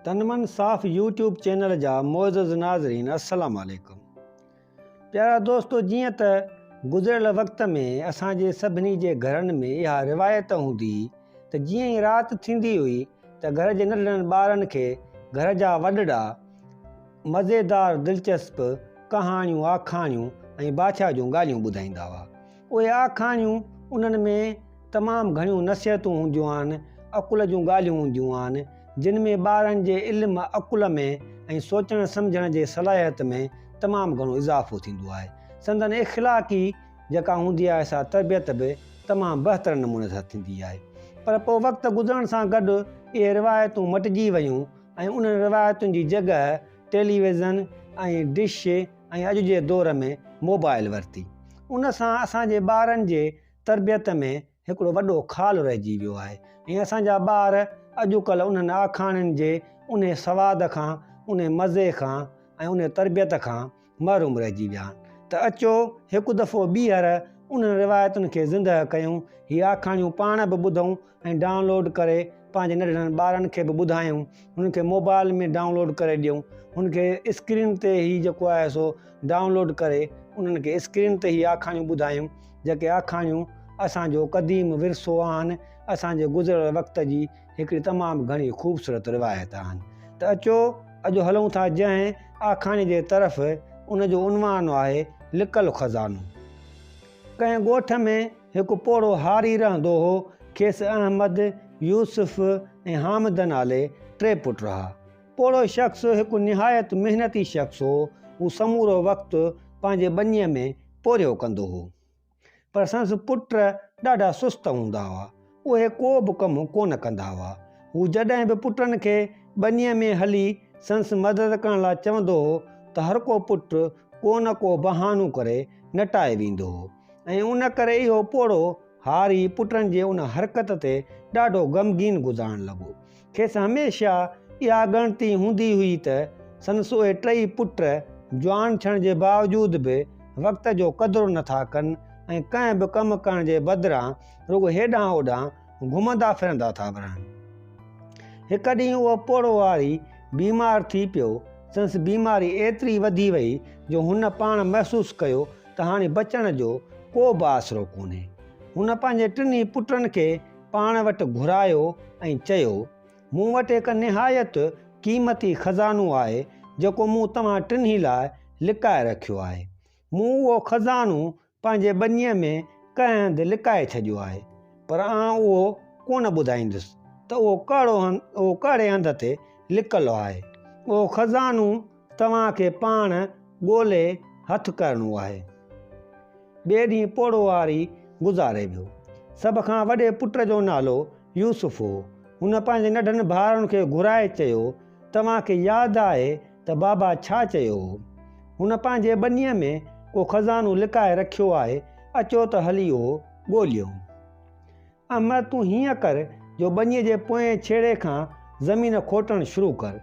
تن من صاف يوٽيوب چينل جا معزز ناظرين السلام عليڪم پيارا دوستو جيئن ته گذريل وقت ۾ اسان جي سڀني جي گهرن ۾ اها روايت هوندي هئي ته جيئن ئي رات ٿيندي هئي ته گهر جي ننڍڙن ٻارن کي گهر جا وڏڙا مزيدار دلچسپ ڪهاڻيون آکاڻيون ۽ بادشاهه جون ڳالهيون ٻڌائيندا هئا اهي آکاڻيون انهن ۾ تمام گهڻيون نصيحتون هونديون آهن، عقل جون ڳالهيون هونديون آهن، جن ۾ ٻارن جي علم، عقل ۾ ۽ سوچڻ سمجهڻ جي صلاحيت ۾ تمام گهڻو اضافو ٿيندو آهي. سندن اخلاقي جيڪا هوندي آهي سا تربيت به تمام بهتر نموني سان ٿيندي آهي. پر پوء وقت گذرڻ سان گڏ اهي روايتون مٽجي ويون ۽ انهن روايتن جي جڳهه ٽيليويزن ۽ ڊش ۽ اڄ جي دور ۾ موبائل ورتي. ان سان اسان جي ٻارن جي تربيت ۾ هڪڙو وڏو خال رهجي ويو آهي ۽ اسان جا ٻار اڄڪلهه انهن آکاڻين جي انهي سواد کان، انهي مزي کان ۽ انهي تربيت کان محروم رهجي ويا آهن ته اچو هڪ دفعو ٻيهر انهن روايتن کي زندهه ڪيون، هي آکاڻيون پاڻ به ٻڌون ۽ ڊائونلوڊ ڪري پنهنجي ننڍڙن ٻارن کي به ٻڌايون، انهن کي موبائل ۾ ڊائونلوڊ ڪري ڏيون، انهن کي اسڪرين تي هي جيڪو آهي سو ڊائونلوڊ ڪري انهن کي اسڪرين تي هي آکاڻيون ٻڌايون، جيڪي آکاڻيون اسان جو قديم ورثو آهن، اسان جي گذريل وقت جي هڪڙي تمام گهڻي خوبصورت روايت آهن ته اچو اڄ هلون ٿا جنهن آکاڻي جي طرف ان جو عنوان آهي لڪل خزانو. ڪنهن ڳوٺ ۾ هڪ پوڙهو هاري رهندو هو، کيس احمد، يوسف ۽ حامد نالي ٽي پٽ ها. پوڙهو شخص هڪ نهايت محنتي شخص هو، هو سمورو وقت پنهنجي ٻنيء ۾ پورهيو ڪندو هو. پر سندس پٽ ڏاڍا سست هوندا هئا، اهي ڪو به ڪم ڪونه ڪندا هئا. هو جڏهن به پٽن کي ٻنيء ۾ هلي سندس مدد ڪرڻ لاء چوندو هو ته هرڪو پٽ ڪو نه ڪو بهانو ڪري نٽائي ويندو هو ۽ ان ڪري اهو پوڙهو هاري پٽن جي ان حرڪت تي ڏاڍو غمگين گذارڻ لڳو. کيس هميشه اها ڳڻتي هوندي هئي ته سندس اهي ٽئي پٽ جوان ٿيڻ جي باوجود به وقت جو قدر نه ٿا ڪن ۽ ڪنهن به ڪم ڪرڻ جي بدران رڳو هيڏانهن هوڏانهن گهمندا ڦرندا ٿا رهن. هڪ ڏينهن اهو پوڙهو هاري بيمار ٿي پيو. سندس بيماري ايتري وڌي وئي جو هن پاڻ محسوس ڪيو ته هاڻي بچڻ جو ڪو به آسرو ڪونهي. هن پنهنجي ٽنهي پٽن کي پاڻ وٽ گهرايو ۽ چيو، مون وٽ هڪ نهايت قيمتي خزانو آهي، جيڪو مون توهان ٽنهي لاء لڪائي رکيو آهي. مون اهو خزانو پنهنجي ٻنيء ۾ ڪنهن هنڌ لڪائي ڇڏيو آهي، پر آئون اهو ڪونه ٻڌائيندس ته اهو ڪهڙو اهو ڪهڙي هنڌ تي لڪل آهي. اهو خزانو توهان کي پاڻ ڳولي هٿ ڪرڻو آهي. ٻئي ڏينهن پوڙهو هاري گذاري ويو. سڀ کان وڏي پٽ جو نالو يوسف هو. هن پنهنجي ننڍن ڀائرن کي گهرائي چيو، توهان کي ياد آهي ته بابا ڇا چيو هو؟ هن پنهنجي ٻنيء ۾ ڪو خزانو لڪائي رکيو آهي، اچو ته هلي اهو ڳوليون. احمد تون هيئن ڪر جو ٻنيء جي پوئين ڇيڙي کان زمين کوٽڻ شروع ڪر.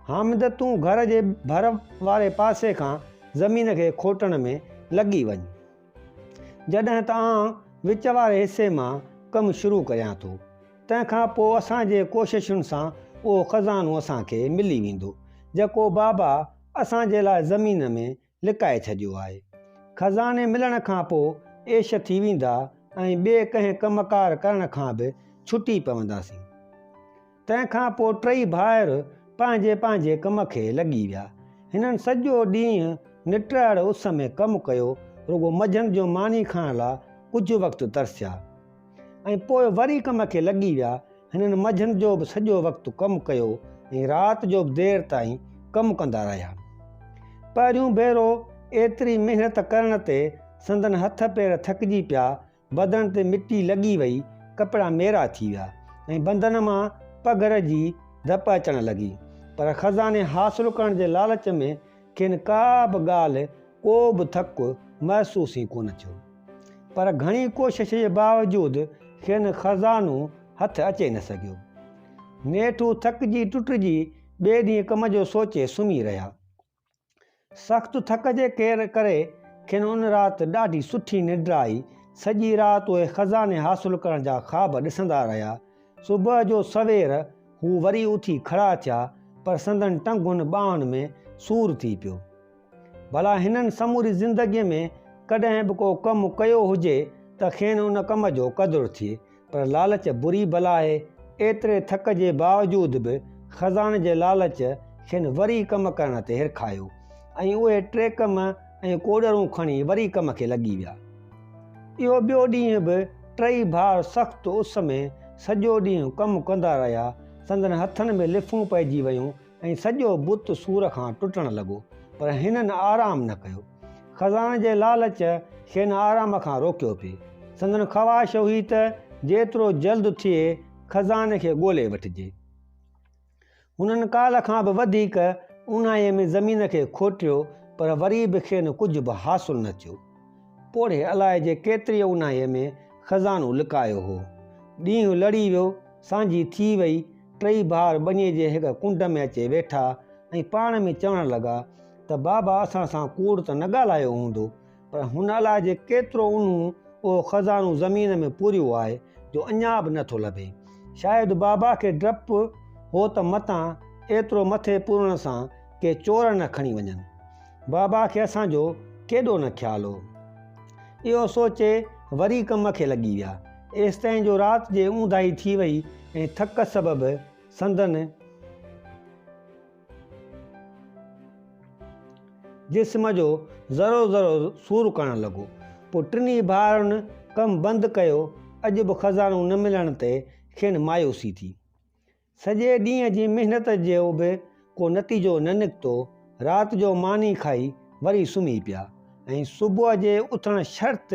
حامد تون گهر جي ڀر واري پاسي کان زمين کي کوٽڻ ۾ لڳي وڃ. جڏهن ته آئون وچ واري حصي مان ڪم شروع ڪريان ٿو. تنهن کان پوء اسان جي ڪوششن سان اهو خزانو اسان کي ملي ويندو، جيڪو بابا اسان جي لاء زمين ۾ لڪائي ڇڏيو آهي. خزاني ملڻ کان پوء عيش ٿي ويندا ۽ ٻئي ڪنهن ڪم ڪار ڪرڻ کان به ڇٽي پونداسين. تنهن کان پوء ٽئي ڀائر پنهنجي پنهنجي ڪم کي لڳي ويا. هنن سڄو ڏينهن نٽهڙ اس ۾ ڪم ڪيو، رڳو منجهند جو ماني کائڻ لاء ڪجهه وقت ترسيا ۽ پوء وري ڪم کي لڳي ويا. هنن منجهند جو به سڄو وقت ڪم ڪيو ۽ رات جو به دير تائين ڪم ڪندا رهيا. پهريون ڀيرو ايتري محنت ڪرڻ تي سندن هٿ پير ٿڪجي پيا، بدن تي مٽي لڳي وئي، ڪپڙا ميرا ٿي ويا ۽ بندن مان پگهر جي ڌپ اچڻ لڳي. پر خزاني حاصل ڪرڻ جي لالچ ۾ کين ڪا به ڳالهه، ڪو به ٿڪ محسوس ئي ڪونه ٿيو. پر گهڻي ڪوشش جي باوجود کين خزانو هٿ اچي نه سگهيو. نيٺ هو ٿڪجي ٽٽجي ٻئي ڏينهن ڪم جو سوچي سمهي رهيا. سخت ٿڪ جي ڪري کين ان رات ڏاڍي سٺي ننڊ آئي. سڄي رات اهي خزاني حاصل ڪرڻ جا خواب ڏسندا رهيا. صبح جو سوير هو وري اٿي کڙا ٿيا، پر سندن ٽنگن ٻانهن ۾ سور ٿي پيو. ڀلا هنن سموري زندگيء ۾ ڪڏهن به ڪو ڪم ڪيو هجي ته کين ان ڪم جو قدر ٿئي، پر لالچ بري بلا آهي. ايتري ٿڪ جي باوجود به خزاني جي لالچ کين وري ڪم ڪرڻ تي هرکايو ۽ اهي ٽيڪم ۽ ڪوڏرون کڻي وري ڪم کي لڳي ويا. اهو ٻيو ڏينهن به ٽئي ڀائر سخت اس ۾ سڄو ڏينهن ڪم ڪندا رهيا. سندن هٿن ۾ لڦون پئجي ويون ۽ سڄو بت سور کان ٽٽڻ لڳو، پر هنن آرام نه ڪيو. خزاني جي لالچ کين آرام کان روڪيو پئي. سندن خواهش هئي ته جيترو جلد ٿئي خزاني کي ڳولي وٺجي. هنن ڪالهه کان به وڌيڪ اونهائيء ۾ زمين کي کوٽيو، پر وري به کين ڪجهه به حاصل نه ٿيو. پوڙهي الائجي ڪيتريء اونهائيء ۾ خزانو لڪايو هو. ڏينهن لڙي ويو، سانجهي ٿي وئي، ٽئي ڀائر ٻنيء جي هڪ ڪنڊ ۾ اچي ويٺا ۽ پاڻ ۾ چوڻ لڳا ته بابا اسان سان ڪوڙ ته نه ڳالهايو هوندو، پر هن الائجي ڪيترو اونهون اهو خزانو زمين ۾ پوريو آهي جو اڃا به نه ٿو لڀي. شايد بابا کي ڊپ هو ته متان ايترو مٿي پورڻ سان ڪي چور نه کڻي وڃن. بابا کي اسان جو ڪيڏو نه خيال هو. اهو سوچي وري ڪم کي لڳي ويا. ايستائين جو رات جي اونداهي ٿي وئي ۽ ٿڪ سبب سندن جسم جو ذرو ذرو سور ڪرڻ لڳو. پوء ٽنهي ڀائرن ڪم بند ڪيو. اڄ به خزانو نه ملڻ تي کين مايوسي ٿي. سڄي ڏينهن جي محنت جو به ڪو نتيجو نه نڪتو. رات جو ماني کائي وري سمهي پيا ۽ صبح جي اٿڻ شرط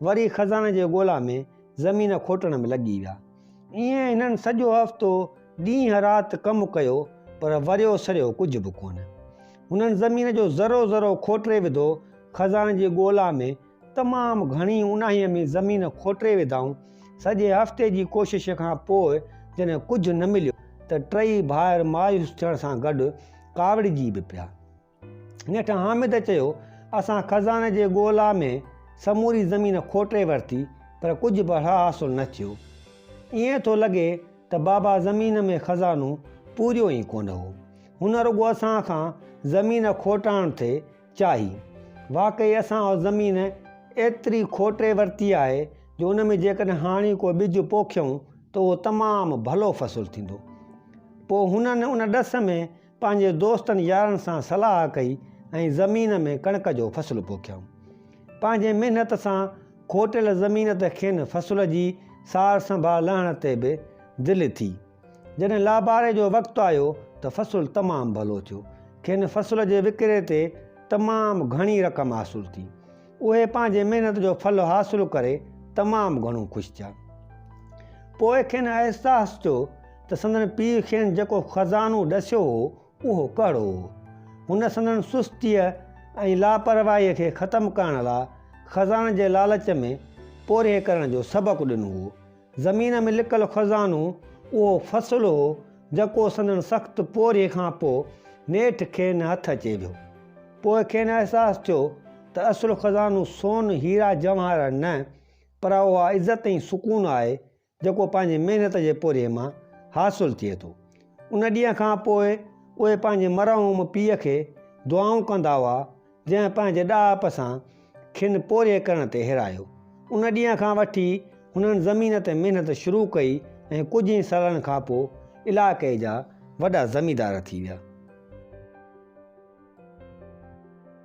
وري خزاني جي ڳولا ۾ زمين کوٽڻ ۾ لڳي ويا. ائين هنن سڄو هفتو ڏينهن رات ڪم ڪيو پر وريو سريو ڪجهه به ڪونه. هنن زمين جو ذرو ذرو کوٽري وڌو. خزاني جي ڳولا ۾ تمام گهڻي اونهائيء ۾ زمين کوٽري وڌائون. سڄي هفتي جي ڪوشش کان پوء جڏهن ڪجهه نه مليو ته ٽئي ڀائر مايوس ٿيڻ سان گڏ ڪاوڙجي به پيا. نيٺ حامد چيو، اسان خزاني جي ڳولا ۾ سموري زمين کوٽي ورتي پر ڪجهه به حاصل نه ٿيو. ائين ٿو لڳي ته بابا زمين ۾ خزانو پوريو ئي ڪونه هو. هن رڳو اسان کان زمين کوٽائڻ ٿي چاهي. واقعي اسان اها زمين ايتري کوٽي ورتي آهي جو ان ۾ جيڪڏهن هاڻي ڪو ٻج پوکيون ته اهو تمام ڀلو فصل ٿيندو. پوء هنن ان ڏس ۾ پنهنجي دوستن يارن سان صلاح ڪئي ۽ زمين ۾ ڪڻڪ جو فصل پوکيائون. پنهنجي محنت سان کوٽيل زمين تي کين فصل جي سار سنڀال لهڻ تي به دل ٿي. جڏهن لاباري جو وقت آيو ته فصل تمام ڀلو ٿيو. کين فصل جي وڪري تي تمام گهڻي رقم حاصل ٿي. اهي پنهنجي محنت جو ڦل حاصل ڪري تمام گهڻو خوش ٿيا. پوء کين احساس ٿيو ته سندن پيء کين جيڪو خزانو ڏسيو هو، اهو ڪهڙو هو. هن سندن سستيء ۽ لاپرواهيء کي ختم ڪرڻ لاء خزاني جي لالچ ۾ پورهيي ڪرڻ جو سبق ڏنو هو. زمين ۾ لڪل خزانو اهو فصل هو، جيڪو سندن سخت پورهيي کان پوء نيٺ کين هٿ اچي ويو. پوء کين احساس ٿيو ته اصل خزانو سون، هيرا جواهر نه، پر اها عزت ۽ سڪون آهي، جيڪو پنهنجي محنت جي پورهيي مان حاصل ٿئي ٿو. ان ڏينهن کان پوء اهي پنهنجي مرحوم پيء کي دعائون ڪندا هئا، جنهن پنهنجي ڏاهپ سان کين پورهيي ڪرڻ تي هيرايو. ان ڏينهن کان وٺي هنن زمين تي محنت شروع ڪئي ۽ ڪجهه ئي سالن کان پوء علائقي جا وڏا زميندار ٿي ويا.